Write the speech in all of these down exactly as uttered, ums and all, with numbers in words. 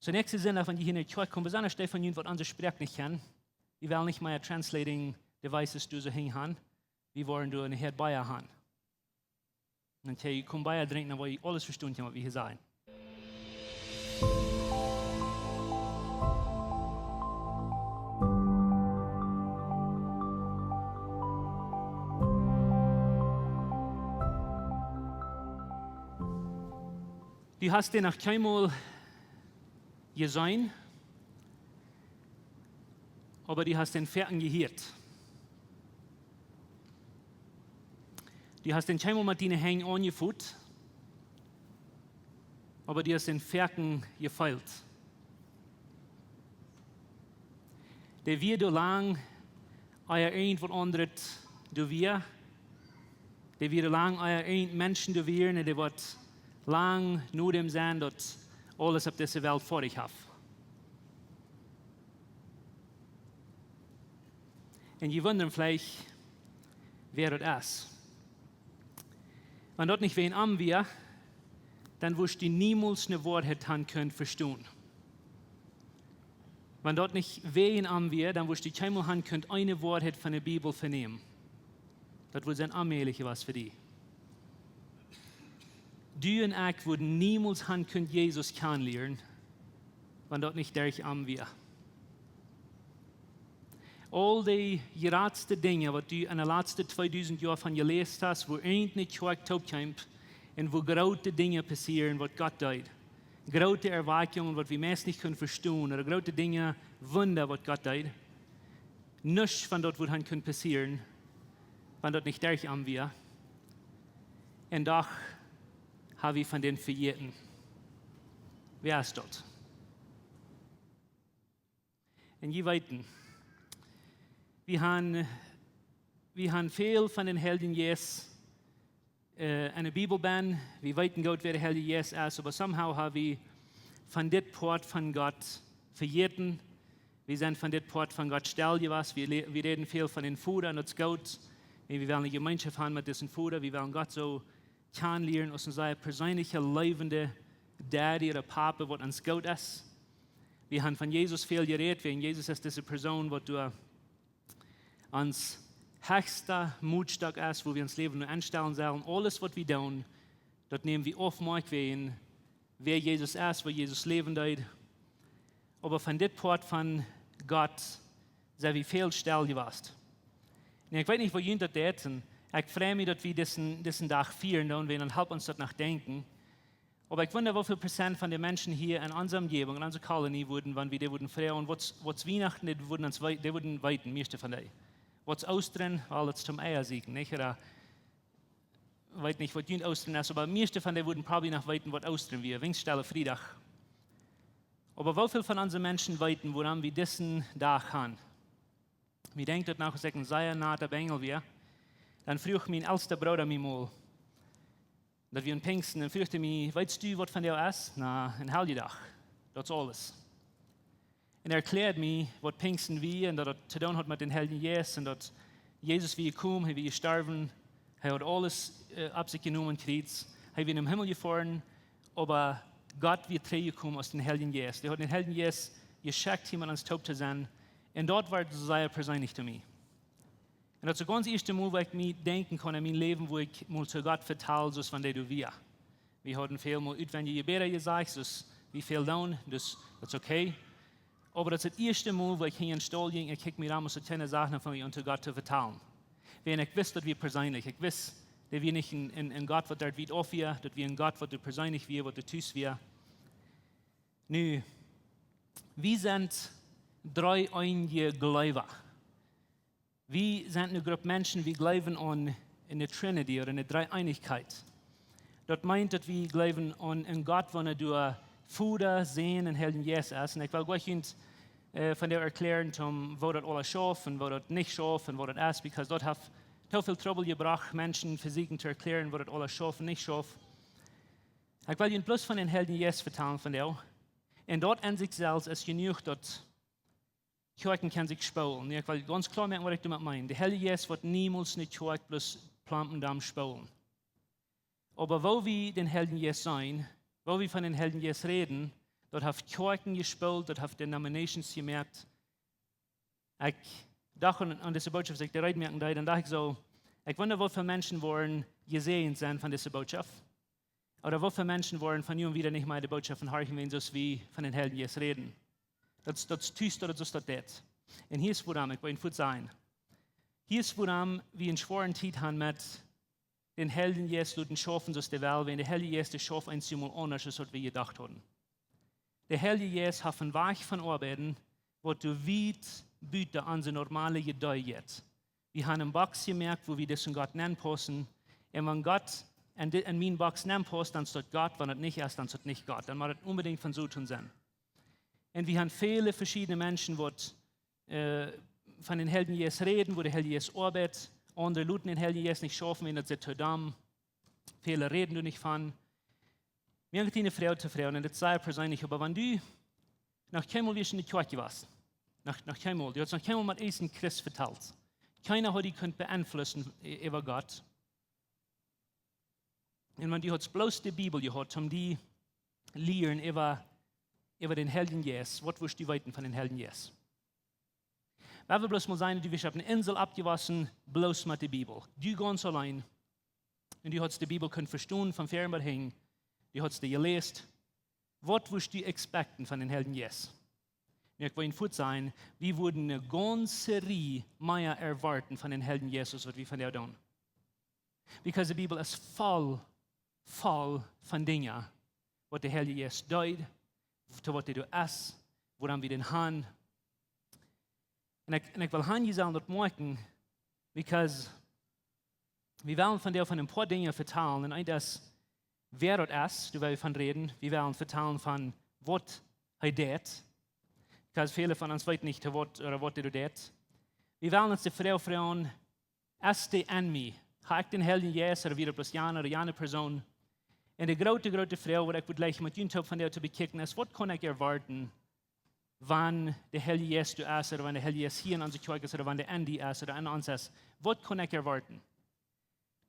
Soo, näakjsten Sindach, wan jie hia enne Kjoakj komen, besonda dee von junt, waut onse Sproak nich kjennen, wie wellen nich mea translating devices doa soo hinjen han. Wie woaren doa een Häad bie han. Un dan kjenn jie komen bie drinkjen, dan woa jie aules vestonen, waut wie hia sajen. Du hast dän noch kjeenmol jeseenen, oba du hast dän foaken jehieet. Du hast dän kjeenmol met diene Henj aunjefot, oba du hast dän foaken jefeelt. Dee wia doa lang, ea irjent waut aundret doa wia. Dee wia doa lang, ea irjent Menschen doa wieren, un dee woat lang no däm sennen, daut aules opp dise Welt foadich haft. Un jie wundren veleicht, wäa daut es. Wan daut nich wäajen am wia, dan wurscht du niemols ne Woarheit han kunt vestonen. Wan daut nich wäajen am wia, dan wurscht du kjeenmol han kunt eene Woarheit von de Bibel venämen. Daut wudd sennen onmäajlich jewast fa die. Du un ekj wudden niemols han kunt Jesus kjanen lieren, wan daut nich derch am wia. Aul dee jratste Dinja, waut du enne latste tweedusent Joa von jeläst hast, wua irjent ne Kjoakj toopkjeem un wua groote Dinja passieren, waut Gott deed. Groote Erwakjungen, waut wie meist nich kunnen vestonen, ooda groote Dinja, Wunda, waut Gott deed. Nuscht von daut wudd han kunt passieren, wan daut nich derch am wia. Un doch ha wie von dän vejäten. Wäa es daut? Un jie weeten, wie han, wie han väl von dän Heiljen Jeist, äh, enne Bibel benn. Wie weeten goot, wäa de Heilje Jeist es, oba somehow ha wie von dit Poat von Gott vejäten. Wie sent von dit Poat von Gott stell jewast. Wie, le- wie räden väl von dän Voda, un daut es goot. Wie, wie wellen ne Jemeenschoft han met disen Voda. Wie wellen Gott soo kjanen lieren aus een sea perseenlicha, leewenda Daddy ooda Papa, waut ons goot es. Wie han von Jesus väl jerät, wäajen Jesus es dise Persoon, waut doa ons hechsta Motstock es, wua wie ons Läwen nu enstalen sellen. Aules, waut wie doonen, daut näm wie opp, moakj wie en, wäa Jesus es, woo Jesus läwen deed. Oba von dit Poat von Gott sent wie väl stell jewast. Nu, ekj weet nich, woo junt daut deit, un ekj frei mie, daut wie disen, disen Dach fieren doonen, wiels dan halpt ons daut noch denkjen. Oba ekj wunda, woo väl Prozent von de Menschen hia en onse Omjäwunk, en onse Kolonie wudden, wan wie dee wudden froagen, waut es, waut es Wienachten, dee wudden ons wee-, dee wudden weeten, mieeschte von dee. Waut es Oostren, well, daut es toom Eia sieekjen, nich? Ooda, weet nich, waut junt Oostren es, oba mieeschte von dee wudden probably noch weeten, waut Oostren wia, weens Stelle Friedach. Oba woo väl von onse Menschen weeten, wuarom wie disen Dach han? Wie denkjen daut noch, aus ekj een sea nata Benjel wia, dan fruach mien elsta Brooda mie mol, daut wia aun Pinjsten, dan fruach hee mie: "Weetst du, waut vondoag es?" "Na, een Heljedach. Daut es aules." Un hee erkjläad mie, waut Pinjsten wia un daut daut to doonen haud met dän Heiljen Jeist un daut Jesus wia jekomen, hee wia jestorwen, hee haud aules, äh, opp sikj jenomen aum Kjriez. Hee wia nom Himmel jefoaren, oba Gott wia trigjjekomen aus dän Heiljen Jeist. Hee haud dän Heiljen Jeist jeschekjt, hia met ons toop to sennen. Un daut wort sea perseenlich to mie. Un daut es daut gaunz ieeschte Mol, wua ekj mie denkjen kaun en mien Läwen, wua ekj mol to Gott vetal, soo aus wan dee doa wia. Wie hauden väl mol utwendje Jebäda jesajcht, soo aus wie väl doonen, daut es okay. Oba daut es daut ieeschte Mol, wua ekj hinja em Staul jinkj, ekj kjikj mie rom, aus daut kjeene Sach wia, von mie aun to Gott to vetalen. Wiels ekj wist, daut wia perseenlich. Ekj wist, daut wia nich een, een, een Gott, waut doa wiet auf wia, daut wia een Gott, waut doa perseenlich wia, waut doa tus wia. Nu, wie sent dree-eenje Gleewa. Wie sent eene Grupp Menschen, wie jleewen aun eene Trinity ooda eene Dreeeenichkjeit. Daut meent, daut wie jleewen aun een Gott, waut doa Voda, Sän un Heiljen Jeist es. Un ekj well jlikj junt, äh, vondoag erkjläaren, Tom, woo daut aules schauft un woo daut nich schauft un woo daut es, because daut haft too väl Trubbel jebrocht, Menschen vesieekjen to erkjläaren, woo daut aules schauft un nich schauft. Ekj well junt bloos von dän Heiljen Jeist vetalen vondoag. Un daut aun sikj selfst es jenuach, daut Kjoakjen kjennen sikj spoolen. Nu, ekj well gaunz kloa moaken, waut ekj doamet meen. De Heilje Jeist woat niemols eene Kjoakj bloos plomp un domm spoolen. Oba woo wie dän Heiljen Jeist seenen, woo wie von dän Heiljen Jeist räden, Daut haft Kjoakjen jespolt, daut haft denominations jemoakt. Ekj docht aun, aun dise Bootschoft, aus ekj de Reed moaken deed, dan docht ekj soo, ekj wunda woo väl Menschen woaren jesäajent sennen von dise Bootschoft. Ooda woo väl Menschen woaren von nu aun wieda nich mea de Bootschoft horchen, wan soo aus wie von dän Heiljen Jeist räden. Daut, daut es tus, daut es daut dit. Un hia es wuarom, ekj well junt fuaz sajen. Hia es wuarom wie eene schwoare Tiet haben met dän Heiljen Jeist loten schaufen, soo aus dee well, wiels de Heilje Jeist, dee schauft eenjemol aundasch aus waut wie jedocht hauden. De Heilje Jeist haft een Wajch von oabeiden, waut doa wiet buten onse normale Jedanken jeit. Wie haben eene Box jemoakt, wua wie disen Gott nenpaussen. Un wan Gott enn de, enn miene Box nenpaust, dan es daut Gott, wan et nich es, dan es et nich Gott. Dan mott et onbedinjt von Soton sennen. Un wie haben väle veschiedne Menschen, waut, äh, von dän Heiljen Jeist räden, woo de Heilje Jeist oabeit. Aundre loten dän Heiljen Jeist nich schaufen, wiels daut see to domm. Väle räden doa nich von. Mie haft eene Fru jefroacht, un daut es sea perseenlich, oba wan du noch kjeenmol wia enne Kjoakj wia, noch, noch kjeenmol, du hast noch kjeenmol met eenen Christ vetalt, kjeena haud die kunt beeinflussen ä-, äwa Gott, un wan du hast bloos de Bibel jehaut, om die lieren äwa, äwa dän Heiljen Jeist, waut wurscht du weeten von dän Heiljen Jeist? Wan wie bloos mol sajen, du wieescht opp eene Insel oppjewossen, bloos met de Bibel. Du gaunz auleen. Un du hast de Bibel kunt vestonen von ver bat hinjen. Du hast dee jeläst. Waut wurscht du expecten von dän Heiljen Jeist? Nu, ekj well junt fuaz sajen, wie wudden eene gaunze Rieej mea erwoaten von dän Heiljen Jeist aus waut wie vondoag doonen. Because de Bibel es voll, voll von Dinja, waut de Heilje Jeist deed, to waut hee doa es, wuarom wie dän haben. Un ekj, un ekj well han, jie sellen daut moakjen, because wie wellen vondoag von een poa Dinja vetalen. Un eent es, wäa daut es, doa well wie von räden. Wie wellen vetalen von waut hee deed. Because väle von ons weeten nich, waut, ooda waut hee doa deed. Wie wellen ons de Froag froagen, es dee enn mie? Hab ekj dän Heiljen Jeist, ooda wia daut bloos jane ooda jane Persoon? Un de groote, groote Froag, waut ekj wudd jlikj met junt vondoag to bekjikjen, es, waut kaun ekj erwoaten, wan de Heilje Jeist doa es, ooda wan de Heilje Jeist hia enn onse Kjoakj es, ooda wan dee enn die es, ooda enn ons es? Waut kaun ekj erwoaten?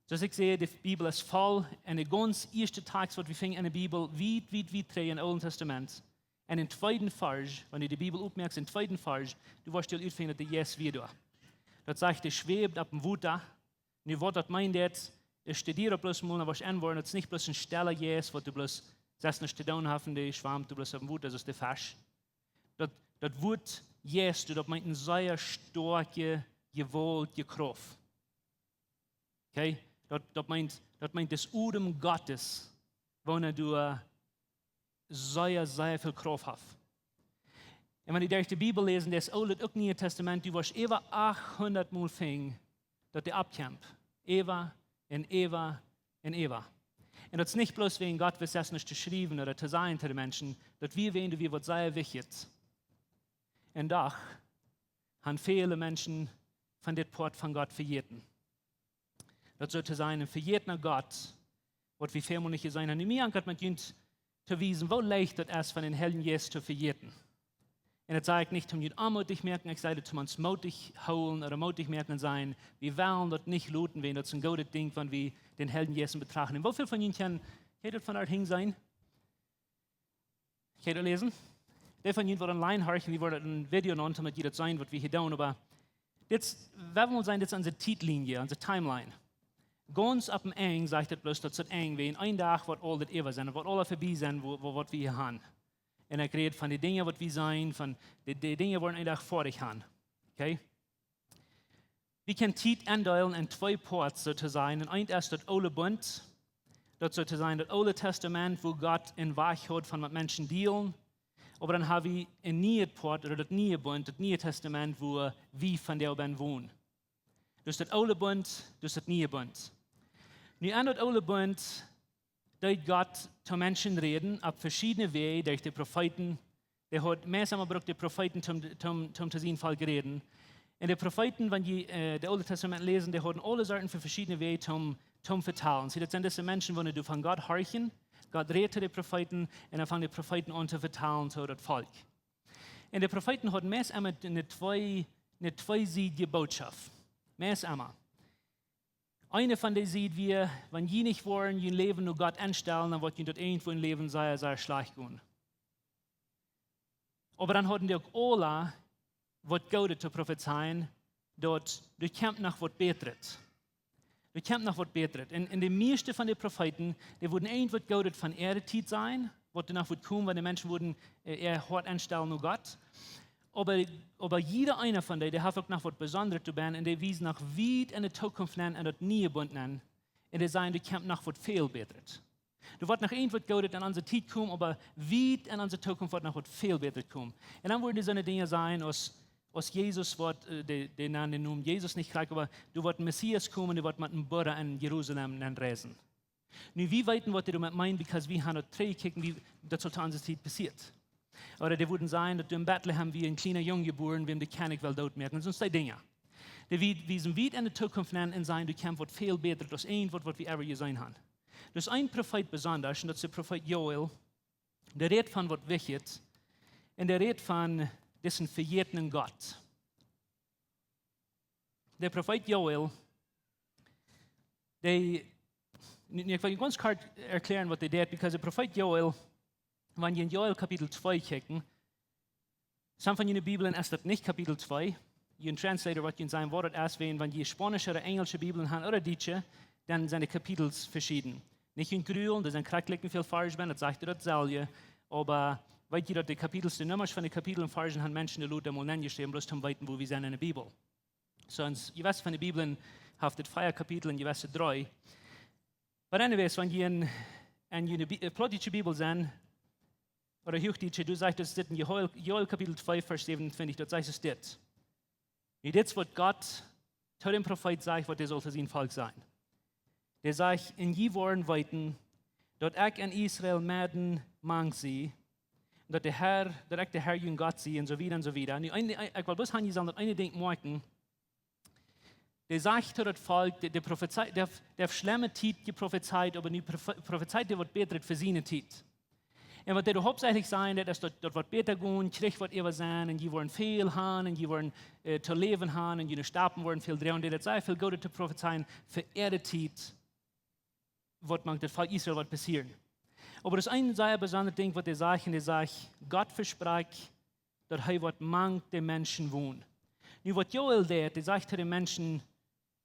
Soo aus ekj säd, de Bibel es voll, un de gaunz ieeschte Tekst, waut wie finjen enne Bibel, wiet, wiet, wiet trigj em Oolen Tastament. Un em tweeden Varsch, wan du de Bibel oppmoakst, em tweeden Varsch, du woascht aul utfinjen, daut de Jeist wia doa. Daut sajcht, hee schwäwd oppem Wota. Nu, waut daut meent, daut es, studieet daut bloos mol, dan woascht du enwoaren, daut es nich bloos een stella Jeist, waut doa bloos sest nuscht to doonen haft, un dee schwamt doa bloos oppem Wota, soo aus de Fesch. Daut, daut Wuat Jeist, daut meent eene sea stoakje, jewaultje Krauft. Okay? Daut, daut meent, daut meent dän Odem Gottes, wua doa sea, sea väl Krauft haft. Un wan du derch de Bibel läsen, daut Oole un uk Niee Tastament, du woascht äwa achthundat Mol finjen, daut dee oppkjemt. Äwa un äwa un äwa. Un daut es nich bloos wäajen Gott wist daut nich to schriewen ooda to sajen to de Menschen, daut wia wäajen, daut wia waut sea wichtjet. Un doch haben väle Menschen von dit Poat von Gott vejäten. Daut soo to sajen, een vejätna Gott, waut wie väl mol nich jeseenen haben. Nu, mie ankjat met junt to wiesen, woo leicht daut es, von dän Heiljen Jeist to vejäten. Un daut saj ekj nich, om junt onmootich moaken, ekj saj daut, om ons mootich hoolen ooda mootich moaken un sajen, wie wellen daut nich loten, wiels daut es een goodet Dinkj, wan wie dän Heiljen Jeist betrachten. Un woo väl von junt kjennen, kjenn jie daut von doa hinjen seenen? Kjenn jie daut läsen? Dee von junt, waut online horchen, wie woaren een Video nämen, daut jie daut seenen, waut wie hia doonen, oba dit, wie wellen sajen, dit es onse Tietlinie, onse Timeline. Gaunz opp daut Enj sajcht daut bloos, daut es daut Enj, wiels een Dach woat aul dit äwa sennen, woat aul verbie sennen, wua, wua, waut wie hia haben. Un ekj räd von de Dinja, waut wie seenen, von de, de Dinja, woaren een Dach foadich sennen. Okay? Wie kjennen Tiet endeelen en twee Poats, soo to sajen. Un eent es daut Oole Bunt, daut, soo to sajen, daut Oole Tastament, wua Gott een Wajch haud von met Menschen dealen. Oba dan hab wie een Niee Poat, ooda daut Niee Bunt, daut Niee Tastament, wua wie vondoag bennen wonen. Dus daut Oole Bunt, dus daut Niee Bunt. Nu, enn daut Oole Bunt deed Gott to Menschen räden opp veschiedne Wäaj derch de Profeeten. Dee haud meist emma brukt de Profeeten toom, toom, toom to sien Volkj räden. Un de Profeeten, wan jie, äh, daut Oole Tastament läsen, dee hauden aule Sorten von veschiedne Wäaj toom, toom vetalen. See, daut sent dise Menschen, waut doa von Gott horchen, Gott rät to de Profeeten, un dan fangen de Profeeten aun to vetalen to daut Volkj. Un de Profeeten hauden meist emma eene twee, eene tweesiedje Bootschoft. Meist emma. Eene von de Sied wia, wan jie nich woaren jun Läwen no Gott enstalen, dan woat junt daut irjentwoo em Läwen sea, sea schlajcht gonen. Oba dan hauden dee uk aula waut Goodet to profezeien, daut doa kjemt noch waut Bätret. Doa kjemt noch waut Bätret. Un, un de mieeschte von de Profeeten, dee wudden irjent waut Goodet von äare Tiet sajen, waut doa noch wudd komen, wan de Menschen wudden, äh, äa Hoat enstalen no Gott. Oba, oba jieda eena von dee, dee haft uk noch waut Besondret to bieeden un dee wiesen noch wiet enne Tookunft nenn, en daut niee Bunt nenn. Un dee sajen, doa kjemt noch waut väl Bätret. Doa woat noch irjent waut Goodet en onse Tiet komen, oba wiet en onse Tookunft woat noch waut väl Bätret komen. Un dan wudden dee soone Dinja sajen aus, aus Jesus woat, äh, dee, dee nanen dän Nomen Jesus nich krakjt, oba doa woat een Messias komen, dee woat met een Burra en Jerusalem nenn reisen. Nu, wie weeten, waut dee doamet meenen, because wie haben daut trigjjekjikjt, wie, daut saul to onse Tiet passieet. Ooda dee wudden sajen, daut doa en Betlehem wia een kjliena Jung jebuaren, wäm de Kjennich well dootmoaken. Soone Dinja. Dee wie, wiesen wiet enne Tookunft nenn un sajen, doa kjemt waut väl Bätret aus irjent waut, waut wie ever jeseenen haben. Doa es een Profeet besonda, un daut es de Profeet Joel, dee rät von waut Wichtjet, un dee rät von disen vejätnen Gott. De Profeet Joel, dee, nu, nu, ekj well gaunz kort erkjlären, waut dee deit, because de Profeet Joel, wan jie en Joel Kapitel twee kjikjen, some von june Bibeln es daut nich Kapitel twee. Jun translator woat junt sajen, waut daut es, wan, wan jie spaunische ooda enjelsche Bibeln haben ooda dietsche, dan sent de Kapitels veschieden. Nich junt grulen, doa sent krakjt väl Varsch benn, daut sajcht daut selfst. Oba weet jie, daut de Kapitels, de Nummasch von de Kapitels un Varschen haben Menschen doa lota mol nenjeschräwen, bloos toom weeten, wua wie sent en de Bibel. Soo, jie weeten, von de Bibeln haft et vea Kapitels un jie weeten dree. But anyways, wan jie en, en june Bi-, äh, plautdietsche Bibel sent, ooda huachdietsche, doa sajcht et dit en Joel, Joel Kapitel twee, Varsch säwenuntwintich, doa sajcht et dit. Nu, dit es waut Gott to dän Profeet sajcht, waut hee saul to sien Volkj sajen. Dee sajcht, un jie woaren weeten, daut ekj en Israel medden mank sie, un daut de Herr, daut ekj de Herr jun Gott sie, un soo wieda un soo wieda. Nu, een, een, ekj well bloos han, jie sellen daut eene Dinkj moakjen. Dee sajcht to daut Volkj, dee, dee profezei-, dee haft, dee haft schlemme Tiet jeprofezeit, oba nu profe-, profezeit dee waut Bätret fa siene Tiet. Un waut dee doa hauptsächlich sajen, daut es daut, daut woat bäta gonen, Kjrich woat äwa sennen, un jie woaren väl haben, un jie woaren, äh, to läwen haben, un june Stapen woaren väl droagen, dee, daut es sea väl Goodet to profezeien fa äare Tiet, waut mank daut Volkj Israel woat passieren. Oba daut es een sea besondret Dinkj, waut dee sajcht, un dee sajcht, Gott vesprakjt, daut hee woat mank de Menschen wonen. Nu, waut Joel deit, dee sajcht to de Menschen,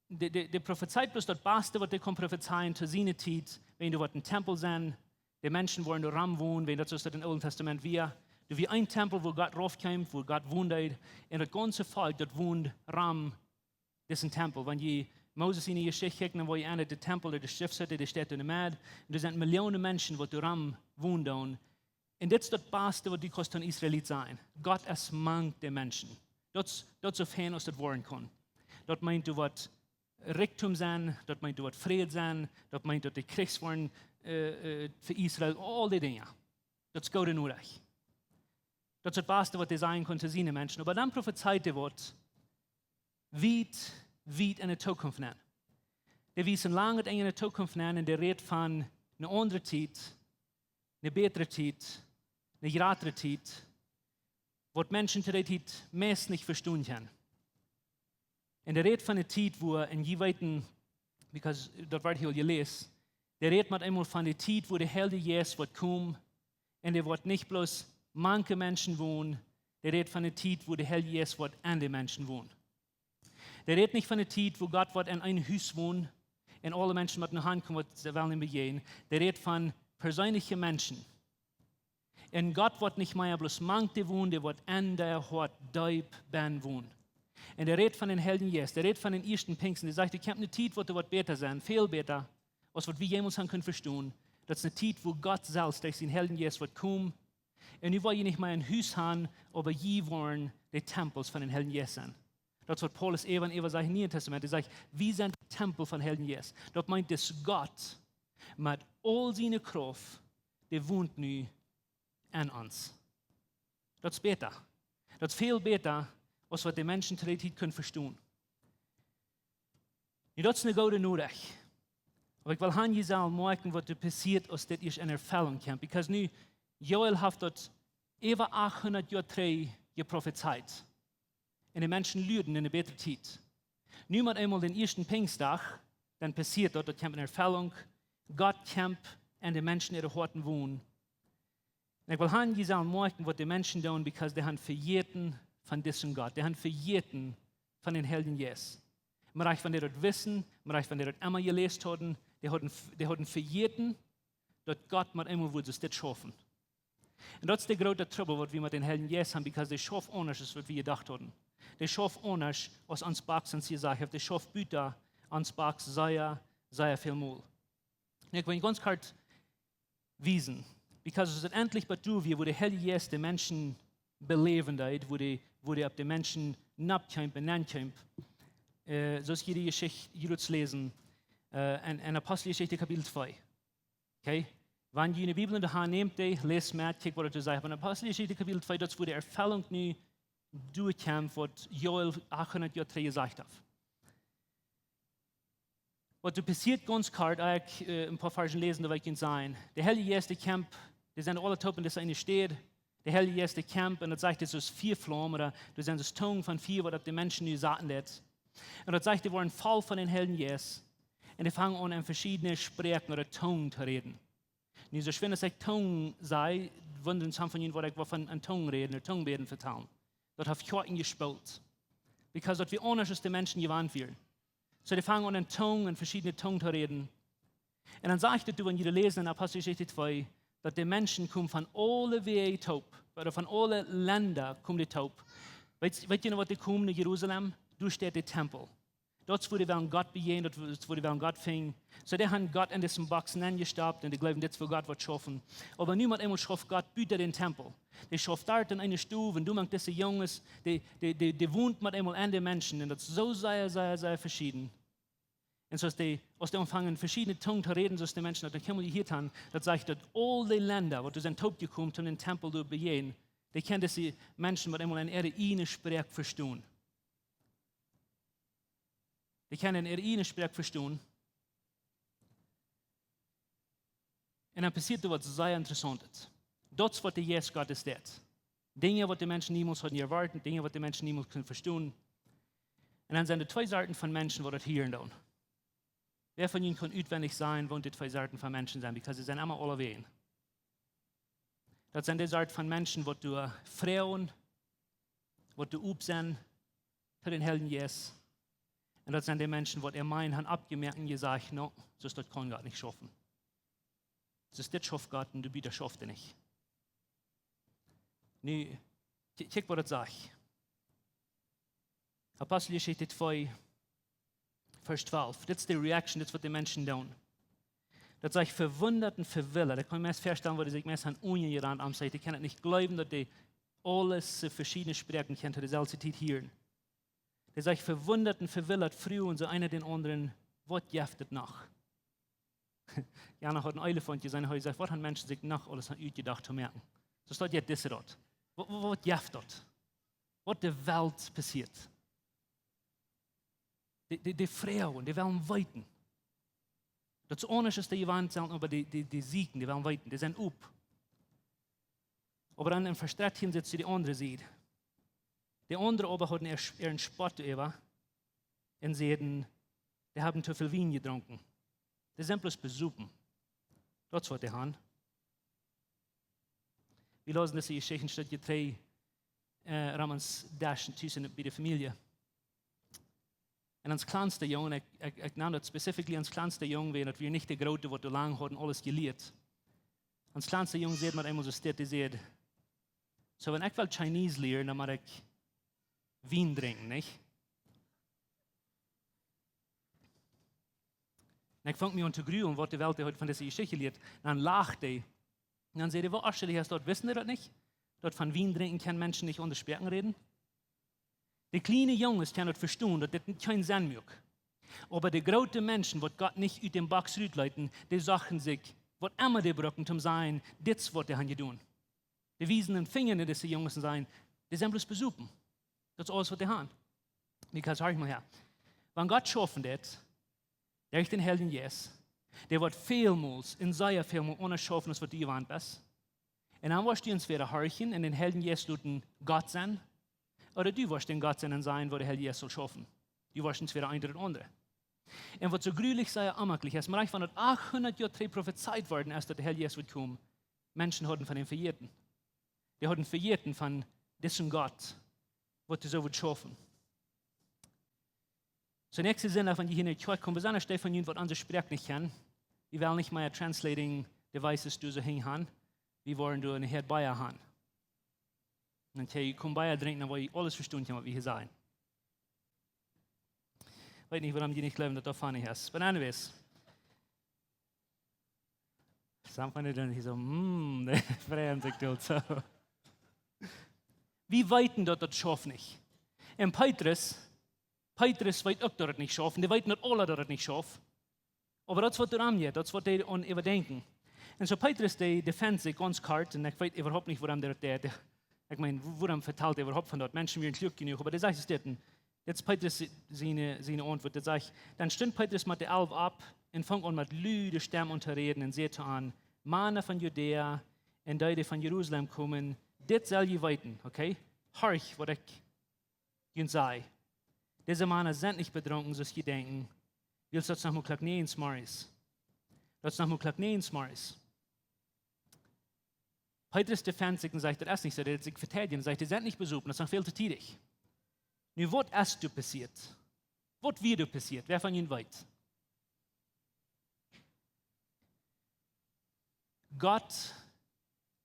dee, dee, dee profezeit bloos daut baste, waut dee kunn profezeien to siene Tiet, wan doa woat een Tempel sennen, de Menschen woaren doa rom wonen, wan daut soo es daut em Oolen Tastament wia. Doa wia een Tempel, wua Gott rauf kjeem, wua Gott wonen deed, un daut gaunze Volkj, daut wond rom disen Tempel. Wan jie Moses siene Jeschicht kjikjen, dan woa jie aun daut de Tempel, de Stiftshütte, dee steit enne Medd, un doa sent Millionen Menschen, waut doa rom wonen doonen. Un dit es daut baste, waut du kaust een Israelit sennen. Gott es mank de Menschen. Daut es, daut es soo fein aus daut woaren kaun. Daut meent, doa woat Rikjdom sennen, daut meent, doa woat Fräd sennen, daut meent, daut de Kjrichs woaren, äh, äh, fa Israel, aul dee Dinja. Daut es goode Norecht. Daut es daut baste, waut dee sajen kunn to siene Menschen. Oba dan profezeit dee waut wiet, wiet en de Tookunft nenn. Dee wiest een langet Enj en de Tookunft nenn, un dee rät von eene aundre Tiet, eene bätre Tiet, eene jratre Tiet, waut Menschen to dee Tiet meist nich vestonen kjennen. Un dee rät von eene Tiet, wua, un jie weeten, because daut woat hia jeläst, dee rät met eemol von de Tiet, wua de Heilje Jeist woat komen, un dee woat nich bloos mank de Menschen wonen, dee rät von de Tiet, wua de Heilje Jeist woat en de Menschen wonen. Dee rät nich von de Tiet, wua Gott woat en een Hus wonen, un aule Menschen motten no am komen, waut see wellen bejäajnen. Dee rät von perseenelje Menschen. Un Gott woat nich mea bloos mank dee wonen, dee woat en dee Hoat deep benn wonen. Un dee rät von dän Heiljen Jeist, dee rät von dän ieeschten Pinjsten, dee sajcht, doa kjemt eene Tiet, waut, waut bäta sennen, väl bäta, aus waut wie jemols haben kunt vestonen. Daut es eene Tiet, wua Gott selfst derch sienen Heiljen Jeist woat komen. Un nu woa jie nich mea een Hus haben, oba jie woaren de Tempels von dän Heiljen Jeist sennen. Daut es waut Paulus äwa un äwa sajcht em Nieen Tastament. Dee sajcht, wie sent de Tempel vom Heiljen Jeist. Daut meent, daut Gott met aul siene Krauft, dee wont nu en ons. Daut es bäta. Daut es väl bäta, aus waut de Menschen to dee Tiet kunnen vestonen. Nu, daut es eene goode Norecht. Oba ekj well han, jie sellen moakjen, waut doa passieet, aus dit ieescht en Erfellunk kjemt. Because nu, Joel haft daut äwa achthundat Joa trigj jeprofezeit. Un de Menschen luaden en eene bätre Tiet. Nu met eemol dän ieeschten Pinjsdach, dan passieet daut, daut kjemt en Erfellunk. Gott kjemt en de Menschen äare Hoaten wonen. Un ekj well han, jie sellen moakjen, waut de Menschen doonen, because dee han vejäten von disen Gott. Dee han vejäten von dän Heiljen Jeist. Mau rajcht, wan dee daut wisten, mau rajcht, wan dee daut emma jeläst hauden, dee hauden, dee hauden vejäten, daut Gott met eemol wudd soo dit schaufen. Un daut es de groote Trubbel, waut wie met dän Heiljen Jeist han, because dee schauft aundasch aus waut wie jedocht hauden. Dee schauft aundasch aus ons Box ons jesajcht haft. Dee schauft buta ons Box sea, sea väl mol. Un ekj well gaunz kort wiesen, because aus et endlich bat doa wia, wua de Heilje Jeist de Menschen beläwen deed, wua dee, wua dee opp de Menschen nopp kjeem un nenn kjeem, äh, soo aus jie de Jeschicht jrods läsen, äh, en, en Aposteljeschicht Kapitel twee. Okay? Wan jie june Bibel en de Haunt nämen, dee, läst met, kjikj waut et doa sajcht. Oba en Aposteljeschicht Kapitel twee, daut es wua de Erfellunk nu doakjemt, waut Joel achthundat Joa trigj jesajcht haft. Waut doa passieet, gaunz kort, ekj, äh, een poa Varzen läsen, daut ekj junt sajen. De Heilje Jeist, dee kjemt, dee sent aule toop en dise eene Städ. De Heilje Jeist, dee kjemt, un daut sajcht, daut es Fia flaum, ooda doa sent soo Tungen von Fia, waut opp de Menschen nu saten deed. Un daut sajcht, dee woaren voll von dän Heiljen Jeist. Un dee fangen aun, en veschiedne Spräakjen ooda Tungen to räden. Nu, soo schwind aus ekj Tungen saj, wundren some von junt, waut ekj woa von en Tungen räden, ooda Tungen bäden vetalen. Daut haft Kjoakjen jespoolt. Because daut wia aundasch aus de Menschen jewant wieren. Soo, dee fangen aun, en Tungen, en veschiedne Tungen to räden. Un dan sajcht et, wan jie läsen en Aposteljeschicht twee, daut de Menschen komen von aule Wäaj toop, ooda von aule Lenda komen dee toop. Weet, weet jie noch, waut dee komen no Jerusalem? Doa steit de Tempel. Daut es wua dee wellen Gott bejäajnen, daut es wua dee wellen Gott finjen. Soo, dee han Gott en disen Box nenn jestoppt un dee jleewen, dit es wua Gott woat schaufen. Oba nu met eemol schauft Gott buta dän Tempel. Dee schauft doa en eene Stow, un doa mank dise Junges, dee, dee, dee, dee wont met eemol en de Menschen. Un daut es soo sea, sea, sea veschieden. Un soo aus dee, aus dee aunfangen, veschiedne Tungen to räden, soo aus de Menschen daut noch kjeenmol jehieet han, daut sajcht, daut aul de Lenda, waut doa sent toopjekomen, toom dän Tempel doa bejäajnen, dee kjennen dise Menschen met eemol en äare ieejne Sproak vestonen. Dee kjennen en äare ieejne Sproak vestonen. Un dan passieet doa waut sea Interessauntet. Daut es waut de Jeist Gottes deit. Dinja, waut de Menschen niemols hauden erwoat, Dinja, waut de Menschen niemols kunnen vestonen. Un dan sent doa twee Sorten von Menschen, waut daut hieren doonen. Wäa von junt kaun utwendich sajen, waut dee twee Sorten von Menschen sent? Because see sent emma aulawäajen. Daut sent de Sort von Menschen, waut doa froagen, waut doa op sent, fa dän Heiljen Jeist. Un daut sent de Menschen, waut äa meent, han oppjemoakt un jesajcht, no, soo daut kaun Gott nich schaufen. Soo dit schauft Gott un doa bäta schauft hee nich. Nu, kj-, kjikj waut daut sajcht. Aposteljeschicht twee, Varsch twalf. Dit es de Reaction, dit es waut de Menschen doonen. Daut sajcht, vewundat un vewildat. Ekj kaun mie meist väastalen, waut see sikj meist han unjejerannt aum sajen. Dee kjennen et nich jleewen, daut dee aules, äh, veschiedne Sproaken kjennen to deeselwje Tiet hieren. Dee sajcht, vewundat un vewildat fruagen see eena dän aundren, waut jeft et noch? Jana haud een Elefaunt jeseenen, hee säd, waut han Menschen sikj noch aules utjedocht to moaken? Soo steit je dise daut. Waut, waut, waut jeft daut? Waut de Welt passieet? Dee, dee, dee froagen, dee wellen weeten. Daut es aundasch aus dee jewant sent, oba dee, dee, dee sieekjen, dee wellen weeten, dee sent op. Oba dan em Varsch dartieen sitt de aundre Sied. De aundre oba hauden äa, äaren Spott äwa un säden, dee haben too väl Wien jedrunken. Dee sent bloos besopen. Daut es waut dee han. Wie läsen dise Jeschicht een Stootje trigj, äh, rom ons Desch tus bie de Famielje. Un ons kjlansta Jung, ekj, ekj, ekj nam daut specifically ons kjlansta Jung, wiels daut wia nich de Groote, waut doa lang haud aules jelieet. Ons kjlansta Jung säd mau eemol soo stell, dee säd: "Soo, wan ekj well Chinese lieren, dan mott ekj Wien drinkjen, nich?" Un ekj funk mie aun to grulen, waut de Welt haud von dise Jeschicht jelieet. Dan lacht hee. Dan säd hee: "Woo, actually, hast daut, wisten dee daut nich? Daut von Wien drinkjen kjennen Menschen nich aundre Sproaken räden?" De kjliene Junges kjennen daut vestonen, daut dit kjeen Senn muak. Oba de groote Menschen, waut Gott nich ut dän Box rutleeten, dee sochten sikj, waut emma dee bruckten, toom sajen, dit es waut dee han jedonen. Dee wiesen dän Finja no dise Junges un sajen, dee sent bloos besopen. Daut es aules waut dee han. Because, horch mol häa. Wan Gott schaufen deit, derch dän Heiljen Jeist, dee woat välmols un sea välmol aundasch schaufen aus waut du jewant best. Un dan woascht du entwäda horchen un dän Heiljen Jeist loten Gott sennen, ooda du woascht dän Gott sennen un sajen, woo de Heilje Jeist saul schaufen. Du woascht entwäda eent ooda daut aundre. Un waut soo grulich sea onjemaklich es, mau wan daut achthundat Joa trigj profezeit worden es, daut de Heilje Jeist woat komen, Menschen hauden von am vejäten. Dee hauden vejäten von disen Gott, waut dee soo wudd schaufen. Soo, näakjsten Sindach, wan jie hia en de Kjoakj komen, besonda dee von junt, waut onse Sproak nich kjennen, wie wellen nich mea translating devices doa soo hinjen han. Wie woaren doa ne Häad Bia han. Un dan kjenn jie komen Bia drinkjen, dan woa jie aules vestonen kjennen, waut wie hia sajen. Weet nich, wuarom jie nich jleewen, daut daut funny es. But anyways. Some funny, dan hia soo, mm, dee freien sikj doa soo. Wie weeten, daut daut schauft nich. Un Petrus, Petrus weet uk, daut et nich schauft. Un dee weeten daut aula, daut et nich schauft. Oba daut es waut doa aunjeit, daut es waut dee aun äwadenkjen. Un soo Petrus, dee defends sikj gaunz kort, un ekj weet äwahaupt nich, wuarom dee daut deit. Ekj meen, wo-, wuarom vetalt hee äwahaupt von daut? Menschen wieren kluak jenuach, oba dee sajcht es dit, un dit es Petrus siene, siene Auntwuat, dee sajcht: Dan stunt Petrus met de Alf opp un funk aun met lude Stemm aun to räden un säd to an: Mana von Judäa un dee, dee von Jerusalem komen, dit sell jie weeten, okay? Horcht, waut ekj junt saj. Dise Mana sent nich bedrunken, soo aus jie denkjen, wiels daut es noch mau Klock näajen zemorjes. Daut es noch mau Klock näajen zemorjes. Petrus defends sikj un sajcht, daut es nich soo, dee deit sikj veteidjen un sajcht, dee sent nich besopen, daut es noch väl to tiedich. Nu, waut es doa passieet? Waut wia doa passieet? Wäa von junt weet? Gott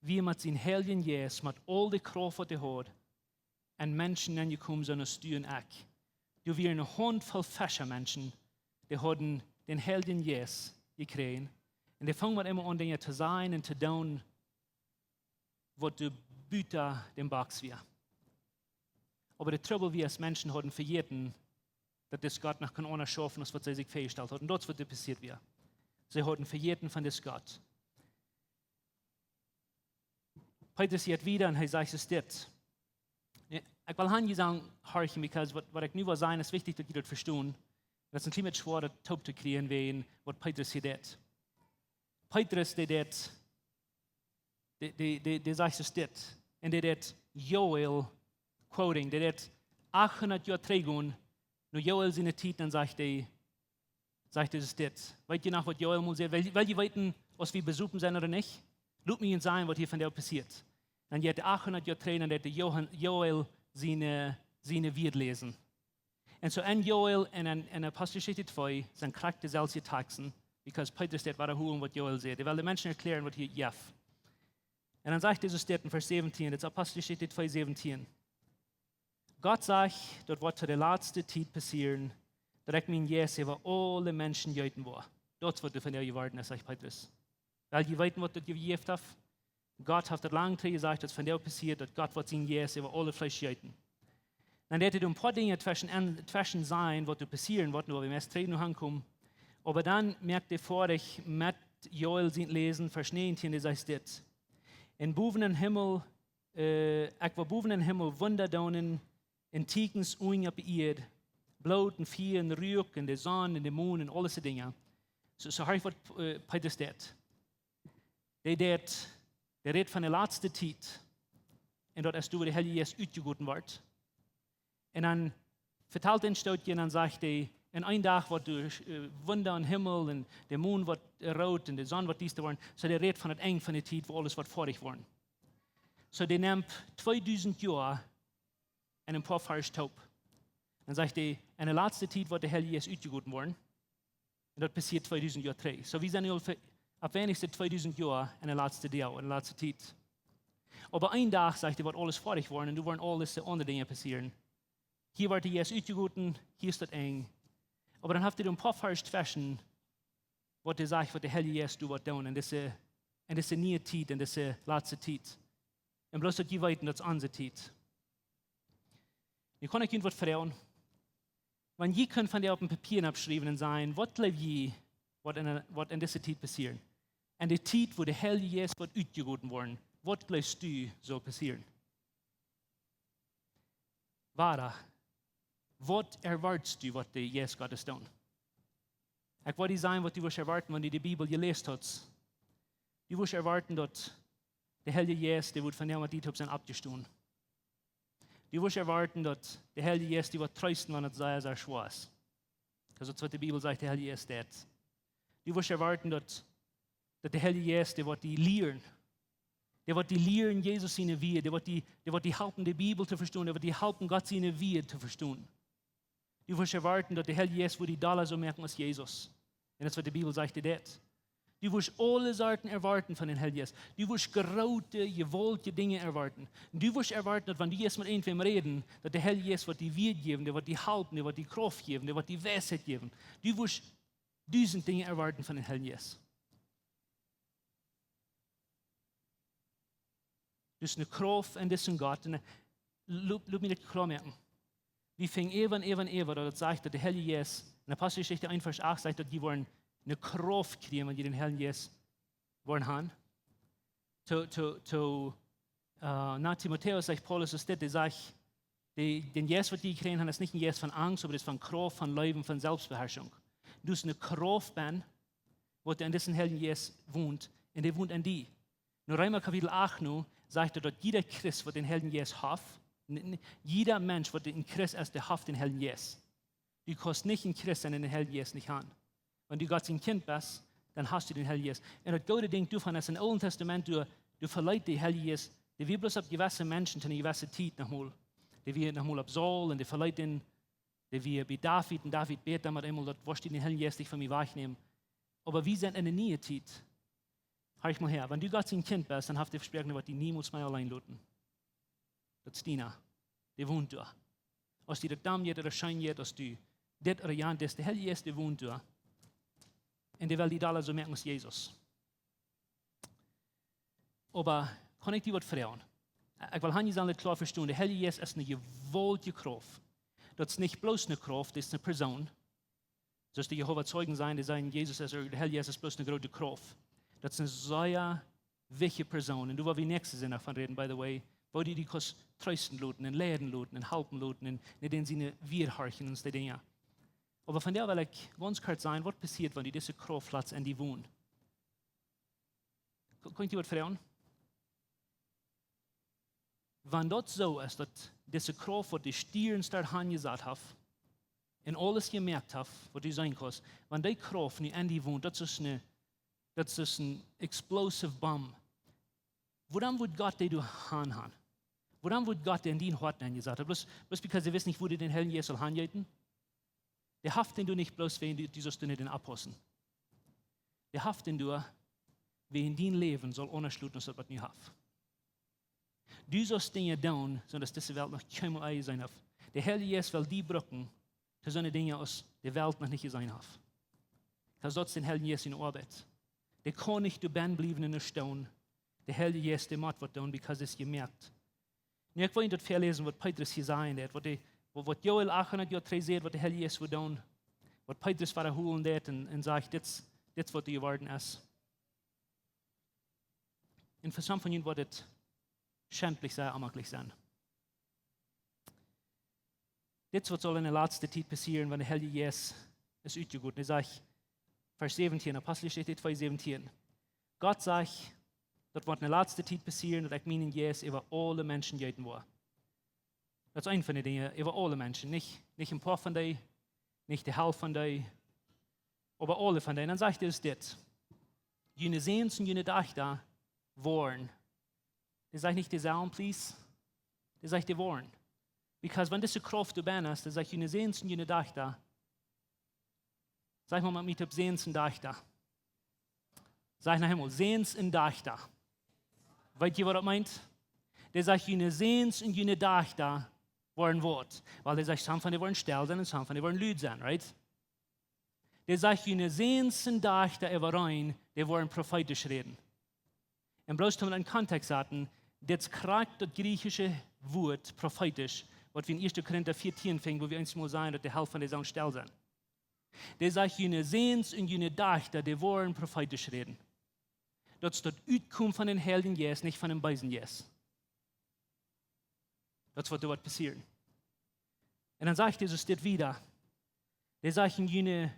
wia met sienen Heiljen Jeist, met aul de Krauft, waut hee haud, en Menschen nenjekomen, soo aus du un ekj. Doa wieren ne Hauntvoll Feschamenschen, dee hauden dän Heiljen Jeist jekjräajen. Un dee fungen met eemol aun, Dinja to sajen un to doonen, waut doa buta dän Box wia. Oba de Trubbel wia, aus Menschen hauden vejäten, daut dis Gott noch kunn aundasch schaufen, aus waut see sikj väajestalt hauden. Daut es waut doa passieet wia. See hauden vejäten von dis Gott. Petrus jeit wieda un hee sajcht es dit. Nu, ekj well han jie sajen, horchen, because waut, waut ekj nu well sajen, es wichtich, daut jie daut vestonen. Daut es een kjlien bät schwoa, daut toop to kjrieen, wäajen waut Petrus hia deit. Petrus, dee deit, dee, dee, dee, dee sajcht es dit. Un dee deit Joel quoting. Dee deit achthundat Joa trigj gonen, no Joel siene Tiet, dan sajcht dee, sajcht Jesus dit. Weet jie noch, waut Joel mol säd? Well, well jie weeten, aus wie besopen sent ooda nich? Lot mie junt sajen, waut hia vondoag passieet. Dan jeit hee achthundat Joa trigj, dan deit hee Johan-, Joel siene, siene Wieed läsen. Un soo en Joel un en, en Aposteljeschicht twee sent krakjt deeselwje Taksten, because Petrus deit wadaholen, waut Joel säd. Hee well de Menschen erkjläaren, waut hia jeft. Un dan sajcht Jesus dit en Varsch säwentieen, dit es Aposteljeschicht twee säwentieen. Gott sajcht, daut woat to de latste Tiet passieren, daut ekj mienen Jeist äwa aule Menschen jeeten woa. Daut es waut doa vondoag jeworden es, sajcht Petrus. Well jie weeten, waut daut jejäft haft? Gott haft daut lang trigj jesajcht, daut vondoag passieet, daut Gott woat sienen Jeist äwa aule Fleesch jeeten. Dan deit hee een poa Dinja tweschen, en, tweschen sajen, waut doa passieren woat, nu woa wie meist trigj no aunkomen. Oba dan moakt hee foadich met Joel sien Läsen, Varsch näajentieen, dee sajcht dit. Un bowen em Himmel, äh, ekj woa bowen em Himmel Wunda doonen, un Tieekjens unja opp de Ieed, Bloot un Fia un Ruak un de Sonn un de Mon un aule dise Dinja. Soo, soo horcht waut, äh, Petrus deit. Dee deit, dee rät von de latste Tiet. Un daut es doa, wua de Heilje Jeist utjegoten woat. Un dan vetalt hee een Stootje un dan sajcht hee, en een Dach woat doa, äh, Wunda em Himmel un de Mon woat, äh, root un de Sonn woat diesta woaren. Soo, dee rät von daut Enj von de Tiet, wua aules woat foadich woaren. Soo, dee nemt tweedusent Joa en een poa Varsch toop. Dan sajcht hee, en de latste Tiet woat de Heilje Jeist utjegoten woaren. Un daut passieet tweedusent Joa trigj. Soo, wie sent nu aul fa-, opp weinichste tweedusent Joa en de latste Deel, en de latste Tiet. Oba een Dach, sajcht hee, woat aules foadich woaren un doa woaren aule aundre Dinja passieren. Hia woat de Jeist utjegoten, hia es daut Enj. Oba dan haft hee een poa Varsch tweschen, waut hee sajcht, waut de Heilje Jeist doa woat doonen en dise, en dise niee Tiet, en dise latste Tiet. Un bloos daut jie weeten, daut es onse Tiet. Nu kaun ekj junt waut froagen. Wan jie kunnen vondoag opp een Papia oppschriewen un sajen, waut jleew jie, waut en, waut en dise Tiet passieren? En de Tiet, wua de Heilje Jeist woat utjegoten woaren, waut jleefst du saul passieren? Wada, waut erwoatst du, waut de Jeist Gottes doonen? Ekj woa die sajen, waut du woascht erwoaten, wan du de Bibel jeläst hast. Du woascht erwoaten, daut de Heilje Jeist, dee woat vondoag met die toop sennen oppjestonen. Du woascht erwoaten, daut de Heilje Jeist die woat treesten, wan et sea, sea schwoa es. Daut es waut de Bibel sajcht, de Heilje Jeist deit. Du woascht erwoaten, daut, daut de Heilje Jeist die woat die lieren. Dee woat die lieren Jesus siene Wieed, dee woat die, dee woat die halpen de Bibel to vestonen, dee woat die halpen Gott siene Wieed to vestonen. Du woascht erwoaten, daut de Heilje Jeist woat die dolla soo moaken aus Jesus. Un daut es waut de Bibel sajcht, dee deit. Du woascht aule Sorten erwoaten von dän Heiljen Jeist. Du woascht groote, jewaultje Dinja erwoaten. Du woascht erwoaten, daut wan du jeist met irjentwäm räden, daut de Heilje Jeist woat die Wieed jäwen, dee woat die halpen, dee woat die Krauft jäwen, dee woat die Weisheit jäwen. Du woascht dusent Dinja erwoaten von dän Heiljen Jeist. Dus ne Krauft en disen Gott. Un, äh, lot, lot mie daut kloa moaken. Wie finjen äwa un äwa un äwa, daut daut sajcht, daut de Heilje Jeist, en Aposteljeschicht eent Varsch acht sajcht, daut jie woaren ne Krauft kjrieen, wan jie dän Heiljen Jeist woaren han. To, to, to, äh, no Timotäus sajcht Paulus es dit, dee sajcht, dee, dän Jeist waut jie jekjräajen han, es nich een Jeist von Angst, oba dee es von Krauft, von Läwen, von Selbstbeherrschung. Dus ne Krauft benn, waut en disen Heiljen Jeist wont, un dee wont en die. No Reema Kapitel acht nu sajcht et, daut jieda Christ waut dän Heiljen Jeist haft, n-, n-, jieda Mensch waut een Christ es, dee haft dän Heiljen Jeist. Du kaust nich een Christ sennen un dän Heiljen Jeist nich han. Wan du Gott sien Kjint best, dan hast du dän Heiljen Jeist. Un daut goode Dinkj doavon es, em Oolen Testament, du, du veleet de Heilje Jeist, dee wia bloos opp jewesse Menschen to ne jewesse Tiet noch mol. Dee wia noch mol opp Saul un dee veleet dän, dee wia bie David un David bäd dan met eemol, daut woascht du dän Heiljen Jeist nich von mie wajchnämen. Oba wie sent en de niee Tiet. Horch mol häa, wan du Gott sien Kjint best, dan haft dee vesproaken, waut die niemols mea auleen loten. Daut es diena. Dee wont doa. Aus die daut domm jeit ooda scheen jeit, aus du dit ooda jant deist, de Heilje Jeist, dee wont doa. Un dee well die dolla soo moaken aus Jesus. Oba kaun ekj die waut froagen? Ekj well han, jie sellen dit kloa vestonen. De Heilje Jeist es ne jewaultje Krauft. Daut es nich bloos ne Krauft, daut es ne Persoon. Soo aus de Jehova Zeugen sajen, dee sajen, Jesus es, de Heilje Jeist es bloos ne groote Krauft. Daut es ne sea wichtje Persoon. Un doa woa wie näakjsten Sindach von räden, by the way, woo du die kaust treesten loten un leiden loten un halpen loten un, un dän siene Wieed horchen un dee Dinja. Oba vondoag well ekj gaunz kort sajen, waut passieet, wan du dise Krauft latst en die wonen. Kaun, kaun ekj die waut froagen? Wan daut soo es, daut dise Krauft, waut de Stierns doa hanjesat haft un aules jemoakt haft, waut du seenen kaust, wan dee Krauft nu en die wont, daut es ne, daut es ne explosive bomb. Wuarom wudd Gott dee doa han han? Wuarom wudd Gott dee en dien Hoat enjesat han? Bloos, bloos because dee wist nich, woo dee dän Heiljen Jeist sull hanjeeten? Dee haft dän doa nich bloos wäajen du, du sust doa nich en oppaussen. Dee haft dän doa, wäajen dien Läwen saul aundasch loten aus daut, waut nu haft. Du sust Dinja doonen, soo aus dise Welt noch kjeenmol jeseenen haft. De Heilje Jeist well die brucken, to soone Dinja aus de Welt noch nich jeseenen haft. Daut es dän Heiljen Jeist siene Oabeit. Dee kaun nich doa bennen bliewen en ne Stoon. De Heilje Jeist, dee mott waut doonen, because dee es jemoakt. Nu, ekj well junt daut väaläsen, waut Petrus hia sajen deed, waut dee, waut, waut Joel achthundat Joa trigj säd, waut de Heilje Jeist wudd doonen, waut Petrus wadahoolen deed un, un sajcht, dit, dit es waut doa jeworden es. Un fa some von junt woat dit schentlich sennen, onjemakjlich sennen. Dit es waut saul en de latste Tiet passieren, wan de Heilje Jeist es utjegoten. Hee sajcht, Varsch säwentieen, Aposteljeschicht twee säwentieen. Gott sajcht, daut woat en de latste Tiet passieren, daut ekj mienen Jeist äwa aule Menschen jeeten woa. Daut es eent von de Dinja, äwa aule Menschen. Nich, nich een poa von dee, nich de Halft von dee, oba aule von dee. Dan sajcht hee dit: June Säns un june Dajchta woaren. Dee sajcht nich dee sellen, please. Dee sajcht dee woaren. Because wan dise Krauft doa bennen es, dee sajcht june Säns un june Dajchta. Saj mol met mie toop: Säns un Dajchta. Saj noch eemol: Säns un Dajchta. Weet jie, waut daut meent? Dee sajcht, june Säns un june Dajchta woaren waut. Wiels dee sajcht, some von dee woaren stell sennen un some von dee woaren lud sennen, right? Dee sajcht, june Säns un Dajchta äwareen, dee woaren profeetisch räden. Un bloos toom en Kontext saten, dit es krakjt daut griechische Wuat profeetisch, waut wie en Ieeschte Korinta vieetieen finjen, wua wie eemol sajen, daut de Halft von dee sellen stell sennen. Dee sajcht, june Säns un june Dajchta, dee woaren profeetisch räden. Daut es daut Utkomen von dän Heiljen Jeist, nich von dän beesen Jeist. Daut es waut doa woat passieren. Un dan sajcht Jesus dit wieda. Dee sajcht, june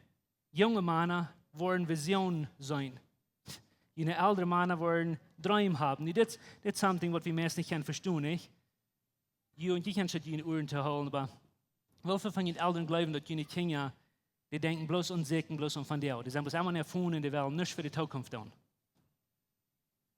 junge Mana woaren Visionen seenen. June elre Mana woaren Dreem haben. Nu, dit, dit es something waut wie meist nich kjennen vestonen, nich? Jie un jie kjennen june Uaren toohoolen, oba woo väl von june Elren jleewen, daut june Kjinja, dee denkjen bloos aun sikj un bloos aun vondoag? Dee sent bloos emma no väaren un dee wellen nuscht fa de Tookunft doonen.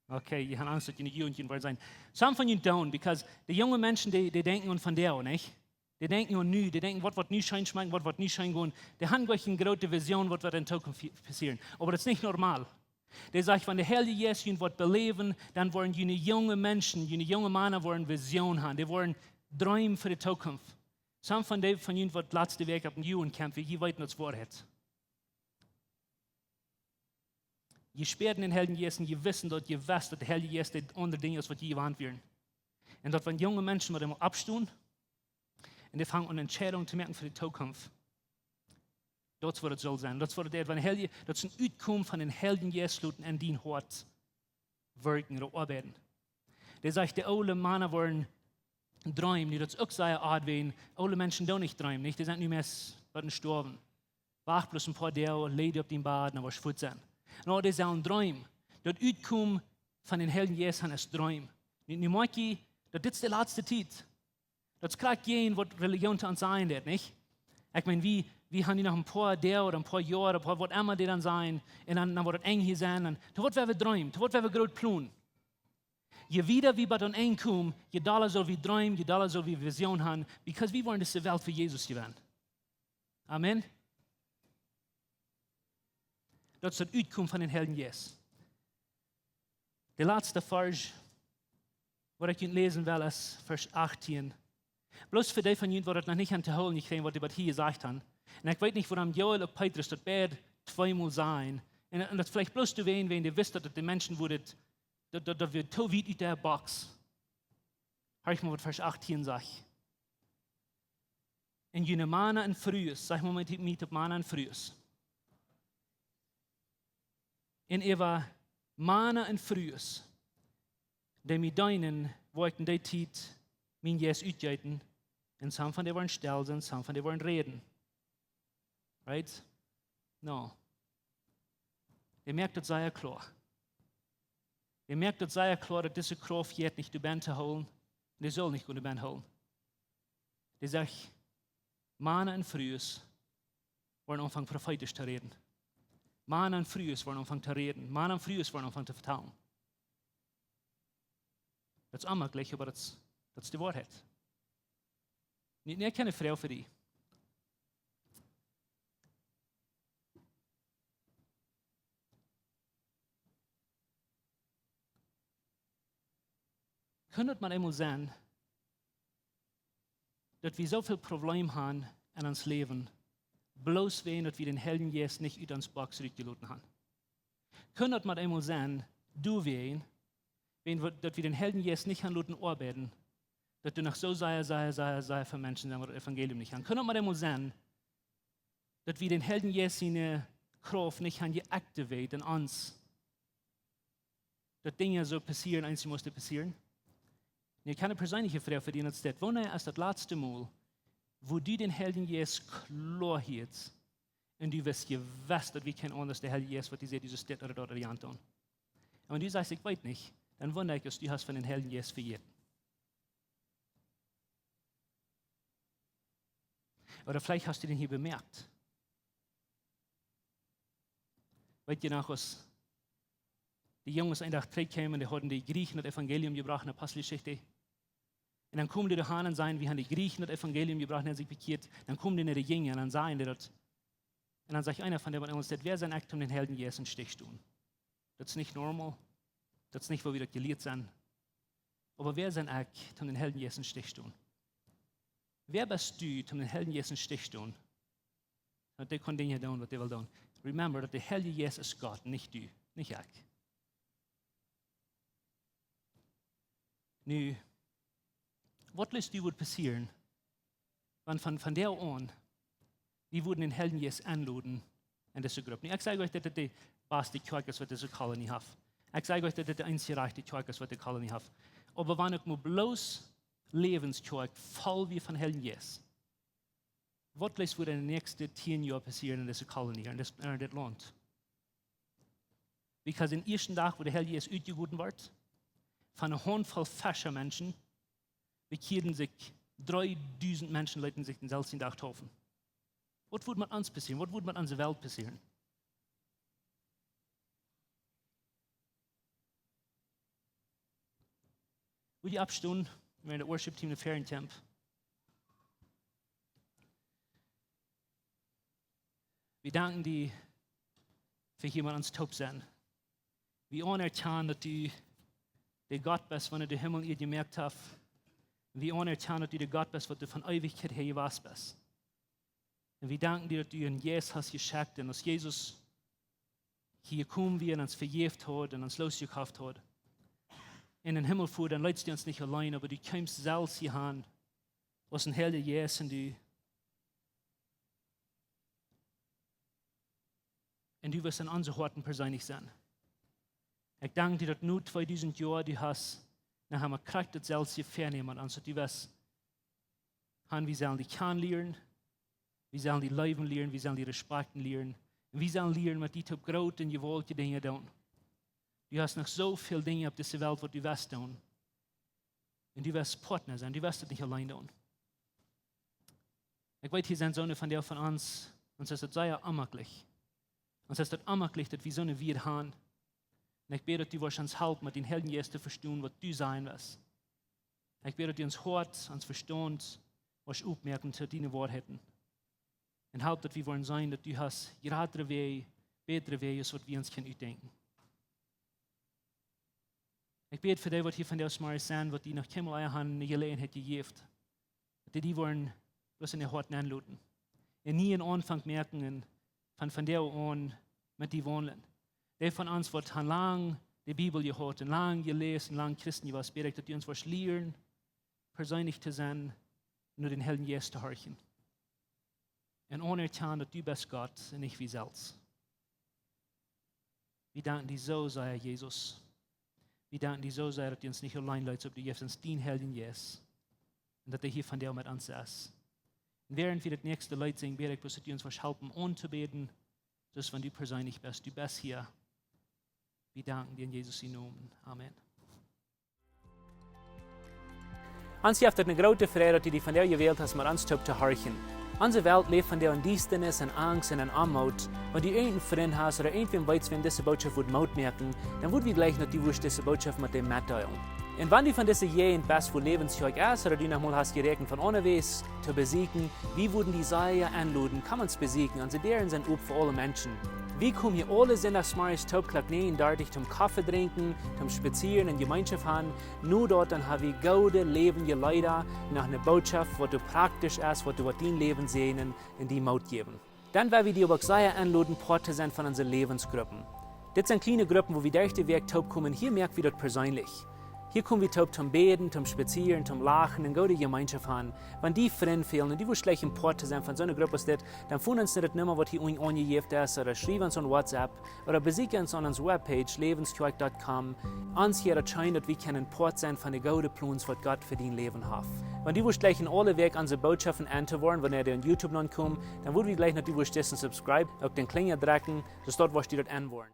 Okay, jie haben Angst, daut jie nich jung jie woaren sennen. Some von junt don't, because de junge Menschen, dee, dee denkjen aun vondoag, nich? Dee denkjen aun nu, dee denkjen, waut woat nu scheen schmakjen, waut woat nu scheen gonen. Dee haben nich eene groote Vision, waut woat enne Zukunft fi-, passieren. Oba daut es nich normal. Dee sajcht, wan de Heilje Jeist junt woat beläwen, dan woaren june junge Menschen, june junge Mana woaren Vision haben. Dee woaren dreemen fa de Zukunft. Some von dee von junt, waut latste Wäakj opp een Jugendcamp wieren, jie weeten, daut es Woarheit. Jie späaden dän Heiljen Jeist un jie wisten daut, jie wisten daut de Heilje Jeist deed aundre Dinja aus waut jie jewant wieren. Un daut wan junge Menschen met eemol oppstonen un dee fangen aun Entscheidungen to moaken fa de Zukunft. Daut es waut et saul sennen. Daut es waut et es, wan Heilje, daut es een Utkomen von dän Heiljen Jeist loten enn dien Hoat werkjen ooda oabeiden. Dee sajcht, de oole Mana woaren dreemen. Nu, daut es uk sea oad, wan oole Menschen doonen nich dreemen, nich? Dee sent nu meist bie daut Stoawen. Wacht bloos een poa Doag, lee die opp dien Bad, dan woascht du fuaz sennen. No, dee sellen dreemen. Daut Utkomen von dän Heiljen Jeist haben es dreemen. Nu, nu moakj jie, daut dit es de latste Tiet. Daut es krakjt jäajen waut Religion to ons sajen deit, nich? Ekj meen, wie, wie haben nu noch een poa Doag ooda een poa Joa ooda poa, waut emma dee dan sajen, un dan, dan woat et Enj hia sennen, un to waut woa wie dreemen, to waut woa wie groot plonen. Je wieda wie bie daut Enj komen, je dolla sell wie dreemen, je dolla sell wie Vision haben, because wie woaren dise Welt fa Jesus jewennen. Amen. Daut es daut Utkomen von dän Heiljen Jeist. De latste Varsch, waut ekj junt läsen well, es Varsch achtieen. Bloos fa dee von junt, waut daut noch nich aun to hoolen jekjräajen, waut dee waut hia jesajcht haben. Un ekj weet nich, wuarom Joel uk Petrus daut beid tweemol sajen. Un, un daut veleicht bloos doawäajen, wan dee wisten, daut de Menschen wudden, daut, daut, daut wia too wiet ut de Box. Horch mol, waut Varsch achtieen sajcht. Un june Mana un Frues, saj mol met, met opp Mana un Frues. Un äwa Mana un Frues, dee mie deenen, woa ekj en dee Tiet mienen Jeist utjeeten, un some von dee woaren stell sennen, some von dee woaren räden. Right? No. Dee moakt daut sea kloa. Dee moakt daut sea kloa, daut dise Krauft jeit nich doabennen to hoolen, un dee saul nich doabennen hoolen. Dee sajcht, Mana un Frues woaren aunfangen profeetisch to räden. Mana un Frues woaren aunfangen to räden. Mana un Frues woaren aunfangen to vetalen. Daut es onmäajlich, oba daut es, daut es de Woarheit. Nu, nu, ekj hab eene Froag fa die. Kunn daut mau eemol sennen, daut wie soo väl Probleem haben en ons Läwen, bloos wäajen daut wie dän Heiljen Jeist nich ut ons Box rutjeloten haben? Kunn daut mau eemol sennen, doawäajen, wäajen wie, daut wie dän Heiljen Jeist nich haben loten oabeiden, daut doa noch soo sea, sea, sea, sea väl Menschen sent, waut daut Evangelium nich haben? Kunn daut mau eemol sennen, daut wie dän Heiljen Jeist siene Krauft nich haben jeaktiviert en ons, daut Dinja soo passieren, aus see musten passieren? Nu, ekj hab eene perseenelje Froag fa die, un daut es dit: Wanea es daut latste Mol, wua du dän Heiljen Jeist kloa hieescht un du wist, jewist, daut wia kjeen aundra aus de Heilje Jeist, waut die säd, du sust dit ooda daut ooda jant doonen? Un wan du sajchst, ekj weet nich, dan wunda ekj, aus du hast von dän Heiljen Jeist vejäten. Ooda veleicht hast du dän hia bemoakt. Weet jie noch, aus de Junges een Dach trigjkjeemen, dee hauden de Jriechen daut Evangelium jebrocht en Aposteljeschicht. Un dan kjeemen dee doa han un säden, wie haben de Jriechen daut Evangelium jebrocht un haben sikj bekjieet. Dan kjeemen dee no de Jinja un dan säden dee daut. Un dan sajcht eena von dee, waut ons säd: Wäa sie ekj, om dän Heiljen Jeist em Stich to loten? Daut es nich normal. Daut es nich, woo wie daut jelieet sent. Oba wäa sie ekj, om dän Heiljen Jeist em Stich to loten? Wäa best du, om dän Heiljen Jeist em Stich to loten? Daut dee kaun Dinja doonen, waut dee well doonen. Remember, daut de Heilje Jeist es Gott, nich du, nich ekj. Nu, waut jleefst du, waut passieren, wan von, von doa aun, wie wudden dän Heiljen Jeist enloden en dise Grupp? Nu, ekj saj junt, daut dit de baste Kjoakj es, waut dise Kolonie haft. Ekj saj junt, daut dit de eensje rajchte Kjoakj es, waut de Kolonie haft. Oba wan uk mau bloos Läwens Kjoakj voll wia von Heiljen Jeist, waut jleefst, waut en de näakjste tieen Joa passieren en dise Kolonie, en dit, en dit Launt? Because dän ieeschten Dach, wua de Heilje Jeist utjegoten wort, von eene Hauntvoll Fescha Menschen bekjieeden sikj dreedusent Menschen, leeten sikj dänselwjen Dach deepen. Waut wudd met ons passieren? Waut wudd met onse Welt passieren? Woa jie oppstonen, wan daut Worship Team no väaren kjemt? Wie danken die fa hia met ons toop sennen. Wie anerkjanen daut du de Gott best, waut de Himmel un Ieed jemoakt haft. Wie anerkjanen daut du de Gott best, waut du von Eewichkjeit häa jewast best. Un wie danken die daut du een Jeist hast jeschekjt un aus Jesus hia jekomen wia un ons vejäft haud un ons loosjekoft haud, en dän Himmel fua, dan leetst du ons nich auleen, oba du kjeemst selfst hia han aus een Heilja Jeist un du, un du wurscht en onse Hoaten perseenlich sennen. Ekj dank die daut nu tweedusent Joa du hast noch emol krakjt daut selfst jefoaren met ons, daut du wurscht han, wie sellen die kjanen lieren, wie sellen die leewen lieren, wie sellen die respakjten lieren, un wie sellen lieren met die toop groote un jewaultje Dinja doonen. Du hast noch soo väl Dinja opp dise Welt waut du wurscht doonen. Un du wurscht Partner sennen, du wurscht daut nich auleen doonen. Ekj weet, hia sent soone von dee von ons, ons es daut sea onjemakjlich. Ons es daut onjemakjlich daut wie soone Wieed han. Un ekj bäd daut du wurscht ons halpen met dän Heiljen Jeist to vestonen waut du sajen west. Ekj bäd daut du ons Hoat, ons Vestaunt wurscht opmoaken to diene Woarheiten. Un halp daut wie woaren seenen daut du hast jratre Wäaj, bätre Wäaj aus waut wie ons kjennen utdenkjen. Ekj bäd fa dee waut hia vondoag zemorjes sent, waut die noch kjeenmol ea han eene Jeläajenheit jejäft, daut dee die woaren bloos en äa Hoat nenloten, een nieen Aunfank moaken un von vondoag aun met die waundlen. Dee von ons waut han lang de Bibel jehaut un lang jeläst un lang Christen jewast, bäd ekj daut du ons wurscht lieren perseenlich to sennen, no dän Heiljen Jeist to horchen un aunerkjanen daut du best Gott un nich wie selfst. Wie danken die soo sea, Jesus. Wie danken die soo sea daut du ons nich auleen leetst, oba du jefst ons dän Heiljen Jeist, un daut hee hia vondoag met ons es. Un wäarent wie daut näakjste Leet sinjen, bäd ekj bloos daut du ons wurscht halpen auntobäden, soo aus wan du perseenlich best. Du best hia. Wie danken die en Jesus sienen Nomen. Amen. Ons jeft daut eene groote Freid daut du die vondoag jewält hast met ons toop to horchen. Onse Welt läft vondoag en Diestanis un Angst un en Oamoot. Wan du irjent een Frint hast ooda irjentwäm weetst, wäm dise Bootschoft wudd Moot moaken, dan wudd wie jleichen daut du wurscht dise Bootschoft met däm metdeelen. Un wan du von dise Jäajent best, wua Läwens Kjoakj es, ooda du noch mol hast jeräakjent von onjewäa to besieekjen, wie wudden die sea enloden, komm ons besieekjen. Onse Däaren sent op fa aule Menschen. Wie komen hia aule Sindachsmorjes toop Klock näajen dartich toom Koffe drinkjen, toom spazieren un Jemeenschoft han. No daut dan ha wie goode läwendje Leeda, noch eene Bootschoft waut doa praktisch es, waut doa woat dien Läwen säajnen un die Moot jäwen. Dan well wie die uk sea enloden Poat to sennen von onse Läwensgruppen. Dit sent kjliene Gruppen wua wie derch de Wäakj toop komen. Hia moak wie daut perseenlich. Hia kom wie toop toom bäden, toom spazieren, toom lachen un goode Jemeenschoft han. Wan die Frind fälen un du wurscht jleichen Poat to sennen von soone Grupp aus dit, dan foon ons no de Numma waut hia unjen aunjejäft es ooda schriew ons aun WhatsApp ooda besieekj ons aun onse Webpage läwenskjoakj dot com. Ons hia daut scheen daut wie kjennen Poat sennen von de goode Plons waut Gott fa dien Läwen haft. Wan du wurscht jleichen aule Wäakj onse Bootschoften auntohieren, wan dee opp YouTube nopp komen, dan wudd wie jleichen daut du wurscht disen subscribe, uk dän Klinja drekjen, soo daut wurscht du daut aunhieren.